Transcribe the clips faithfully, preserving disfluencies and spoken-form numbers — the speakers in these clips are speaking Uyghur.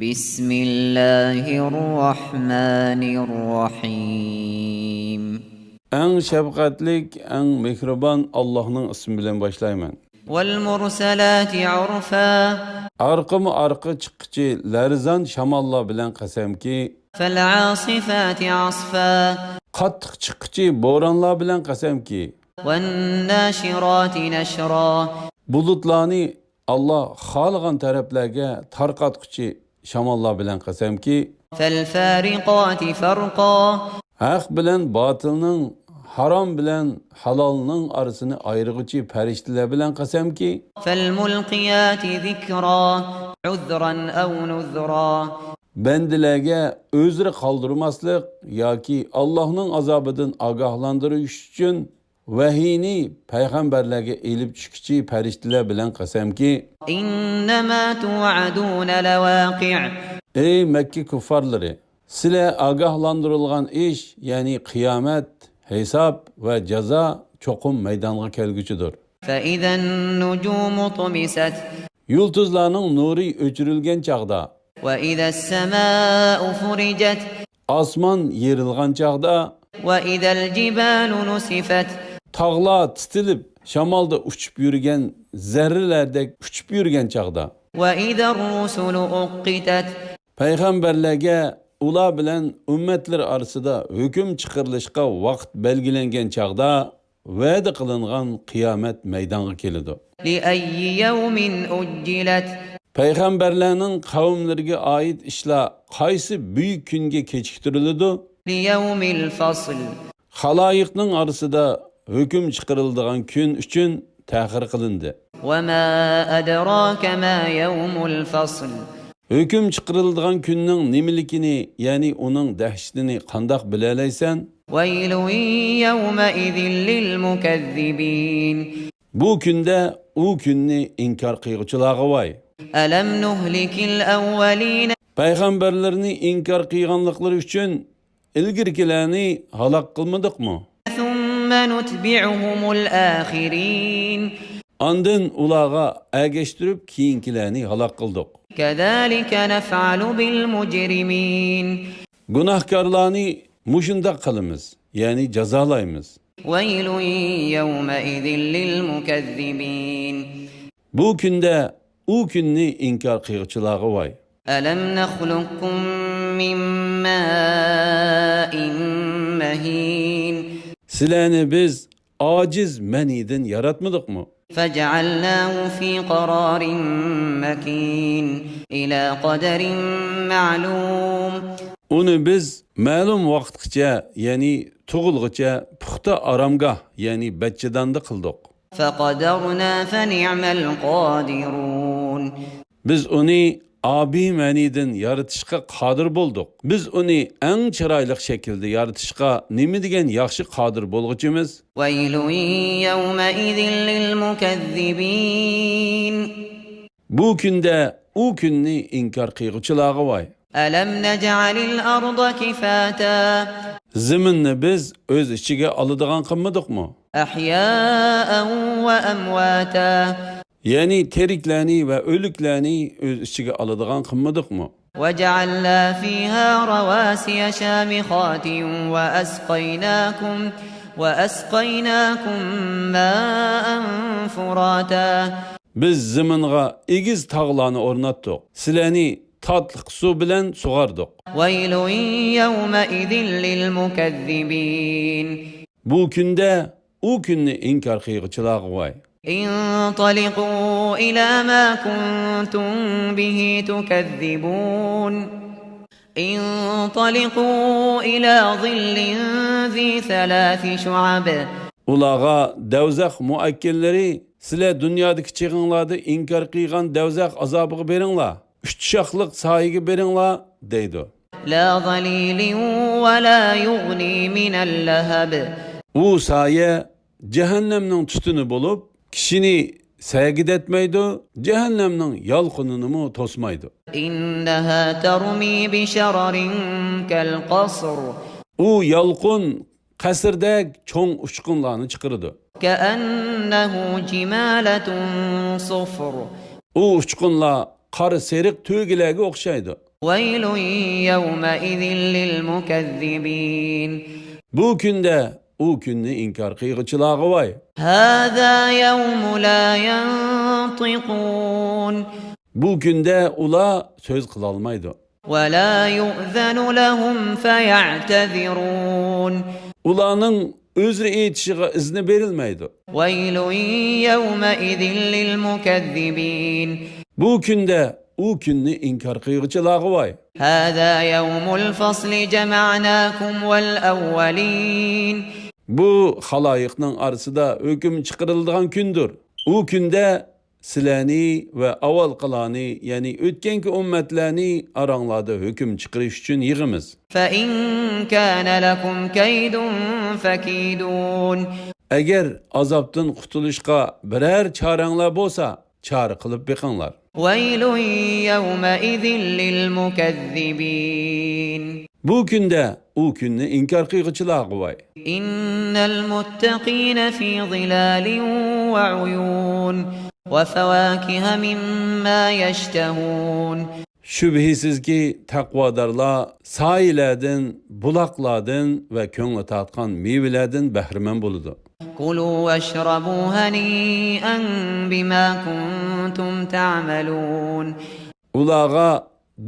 بسم الله الرحمن الرحيم. ئەڭ شەپقەتلىك، ئەڭ مېھرىبان ئاللاھنىڭ ئىسمى بىلەن باشلايمەن. والمرسلات عرفا. ئارقىمۇ ئارقا چىققۇچى لەرزان شاماللار بىلەن قەسەمكى. فالعاصفات عصفا. قاتتىق چىققۇچى بورانلار بىلەن قەسەمكى. والناشرات نشرا. بۇلۇتلارنى ئاللا خالىغان تەرەپلەرگە تارقاتقۇچى شاماللار بىلەن قەسەمكى. فالفارقات فرقا. ھەق بىلەن باتىلنىڭ، ھارام بىلەن ھالالنىڭ ئارىسىنى ئايرىغۇچى پەرىشتىلەر بىلەن قەسەمكى. فالملقيات ذكرا. عذرا أو نذرا. بەندىلەرگە ئۆزرە قالدۇرماسلىق ياكى ئاللاھنىڭ ئازابىدىن ئاگاھلاندۇرۇش ئۈچۈن ۋەھىينى پەيغەمبەرلەرگە ئېلىپ چۈشكۈچى پەرىشتىلەر بىلەن قەسەمكى. إنما توعدون لواقع. ئەي مەككە كۇففارلىرى! سىلەر ئاگاھلاندۇرۇلغان ئىش، يەنى قىيامەت، ھېساب ۋە جازا چوقۇم مەيدانغا كەلگۈچىدۇر. فإذا النجوم طمست. يۇلتۇزلارنىڭ نۇرى ئۆچۈرۈلگەن چاغدا. وإذا السماء فرجت. ئاسمان يېرىلغان چاغدا. وإذا الجبال نسفت. تاغلار تىتىلىپ، شامالدا ئۇچۇپ يۈرگەن زەررىلەردەك ئۇچۇپ يۈرگەن چاغدا. وإذا الرسل أقتت. پەيغەمبەرلەرگە ئۇلار بىلەن ئۈممەتلەر ئارىسىدا ھۆكۈم چىقىرىلىشقا ۋاقىت بەلگىلەنگەن چاغدا، ۋەدە قىلىنغان قىيامەت مەيدانغا كېلىدۇ. لأي يوم أجلت. پەيغەمبەرلەرنىڭ قەۋملىرىگە ئائىت ئىشلار قايسى بۈيۈك كۈنگە كېچىكتۈرۈلىدۇ؟ ليوم الفصل. خالايىقنىڭ ئارىسىدا ھۆكۈم چىقىرىلىدىغان كۈن ئۈچۈن تەخىر قىلىندى. وما أدراك ما يوم الفصل. ھۆكۈم چىقىرىلىدىغان كۈننىڭ نېمىلىكىنى، يەنى ئۇنىڭ دەھشىتىنى قانداق بىلەلەيسەن؟ ويل يومئذ للمكذبين. بۇ كۈندە ئۇ كۈننى ئىنكار قىلغۇچىلارغا ۋاي! ألم نهلك الأولين. پەيغەمبەرلىرىنى ئىنكار قىلغانلىقلىرى ئۈچۈن ئىلگىرىكىلەرنى ھالاك قىلمىدۇقمۇ؟ ثم نتبعهم الآخرين. ئاندىن ئۇلارغا ئەگەشتۈرۈپ كېيىنكىلەرنى ھالاك قىلدۇق. كذلك نفعل بالمجرمين. گۇناھكارلارنى مۇشۇنداق قىلىمىز، يەنى جازالايمىز. ويل يومئذ للمكذبين. بۇ كۈندە ئۇ كۈننى ئىنكار قىلغۇچىلارغا ۋاي! ألم نخلقكم من ماء مهين. سىلەرنى بىز ئاجىز مەنىدىن ياراتمىدۇقمۇ؟ فجعلناه في قرار مكين. إلى قدر معلوم. ئۇنى بىز مەلۇم ۋاقىتقىچە، يەنى تۇغۇلغۇچە پۇختا ئارامگاھ، يەنى بەچچىداندا قىلدۇق. فقدرنا فنعم القادرون. بىز ئۇنى ئابىي مەنىدىن يارىتىشقا قادىر بولدۇق. بىز ئۇنى ئەڭ چىرايلىق شەكىلدە يارىتىشقا نېمە دېگەن ياخشى قادىر بولغۇچىمىز! ويل يومئذ للمكذبين. بۇ كۈندە ئۇ كۈننى ئىنكار قىلغۇچىلارغا ۋاي! ألم نجعل الأرض كفاتا. زېمىننى بىز ئۆز ئىچىگە ئالىدىغان قىلمىدۇقمۇ؟ أحياء وأمواتا. يەنى تىرىكلەرنى ۋە ئۆلۈكلەرنى ئۆز ئىچىگە ئالىدىغان قىلمىدۇقمۇ؟ وجعلنا فيها رواسي شامخات وأسقيناكم، وأسقيناكم ماء فراتا. بىز زېمىنغا ئېگىز تاغلارنى ئورناتتۇق، سىلەرنى تاتلىق سۇ بىلەن سۇغاردۇق. ويل يومئذ للمكذبين. بۇ كۈندە ئۇ كۈننى ئىنكار قىلغۇچىلارغا ۋاي! انطلقوا إلى ما كنتم به تكذبون. انطلقوا إلى ظل ذي ثلاث شعب. ئۇلارغا دەۋزەخ مۇئەككىللىرى، سىلەر دۇنيادىكى چېغىڭلاردا ئىنكار قىلغان دەۋزەخ ئازابىغا بېرىڭلار، ئۈچ شاخلىق سايىگە بېرىڭلار، دەيدۇ. لا ظليل ولا يغني من اللهب. ئۇ سايە جەھەننەمنىڭ تۈتۈنى بولۇپ، كىشىنى سەگىدەتمەيدۇ، جەھەننەمنىڭ يالقۇنىنىمۇ توسمايدۇ. إنها ترمي بشرر كالقصر. ئۇ يالقۇن قەسىردەك چوڭ ئۇچقۇنلارنى چىقىرىدۇ. كأنه جمالة صفر. ئۇ ئۇچقۇنلار قارا سېرىق تۆگىلەرگە ئوخشايدۇ. ويل يومئذ للمكذبين. بۇ كۈندە، ئۇ كۈننى ئىنكار قىلغۇچىلارغا ۋاي. هذا يوم لا ينطقون. بۇ كۈندە ئۇلار سۆز قىلالمايدۇ. ولا يؤذن لهم فيعتذرون. ئۇلارنىڭ ئۆزرە ئېيتىشىغا ئىزنى بېرىلمەيدۇ. ويل يومئذ للمكذبين. بۇ كۈندە، ئۇ كۈننى ئىنكار قىلغۇچىلارغا ۋاي. هذا يوم الفصل جمعناكم والأولين. بۇ خالايىقنىڭ ئارىسىدا ھۆكۈم چىقىرىلىدىغان كۈندۇر. ئۇ كۈندە سىلەرنى ۋە ئاۋۋالقىلارنى، يەنى ئۆتكەنكى ئۈممەتلەرنى ئاراڭلاردا ھۆكۈم چىقىرىش ئۈچۈن يىغىمىز. فإن كان لكم كيد فكيدون. ئەگەر ئازابتىن قۇتۇلۇشقا بىرەر چارەڭلار بولسا، چارە قىلىپ بېقىڭلار. ويل يومئذ للمكذبين. بۇ كۈندە، ئۇ كۈننى ئىنكار قىلغۇچىلارغا ۋاي. إن المتقين في ظلال وعيون. وفواكه مما يشتهون. شۈبھىسىزكى، تەقۋادارلار سايىلەردىن، بۇلاقلاردىن ۋە كۆڭلى تارتقان مېۋىلەردىن بەھرىمەن بولىدۇ. كلوا واشربوا هنيئا بما كنتم تعملون. ئۇلارغا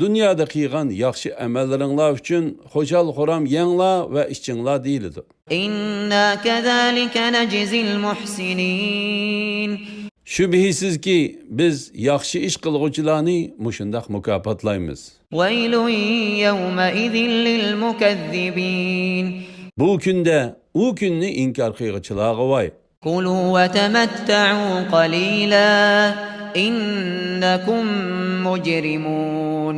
دۇنيادا قىلغان ياخشى ئەمەللىرىڭلار ئۈچۈن خۇشال-خۇرام يەڭلار ۋە ئىچىڭلار دېيىلىدۇ. إنا كذلك نجزي المحسنين. شۈبھىسىزكى، بىز ياخشى ئىش قىلغۇچىلارنى مۇشۇنداق مۇكاپاتلايمىز. ويل يومئذ للمكذبين. بۇ كۈندە، ئۇ كۈننى ئىنكار قىلغۇچىلارغا ۋاي. كلوا وتمتعوا قليلا إنكم مجرمون.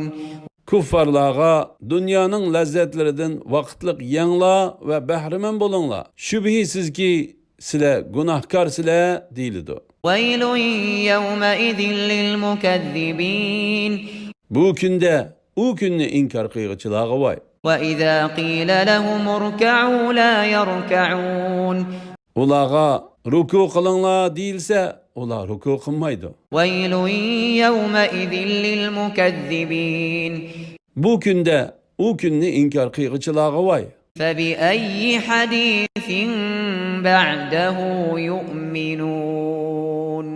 كۇففارلارغا دۇنيانىڭ لەززەتلىرىدىن ۋاقىتلىق يەڭلار ۋە بەھرىمەن بولۇڭلار. شۈبھىسىزكى، سىلەر گۇناھكارسىلەر دېيىلىدۇ. ويل يومئذ للمكذبين. بۇ كۈندە، ئۇ كۈننى ئىنكار قىلغۇچىلارغا ۋاي. وإذا قيل لهم اركعوا لا يركعون. ئۇلارغا رۇكۇ قىلىڭلار دېيىلسە، ئۇلار رۇكۇ قىلمايدۇ. ويل يومئذ للمكذبين. بۇ كۈندە، ئۇ كۈننى ئىنكار قىلغۇچىلارغا ۋاي. فبأي حديث بعده يؤمنون.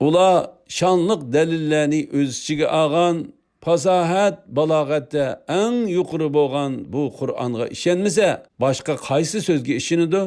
ئۇلار شانلىق دەلىللەرنى ئۆز ئىچىگە ئالغان، پاساھەت، بالاغەتتە ئەڭ يۇقىرى بولغان بۇ قۇرئانغا ئىشەنمىسە، باشقا قايسى سۆزگە ئىشىنىدۇ؟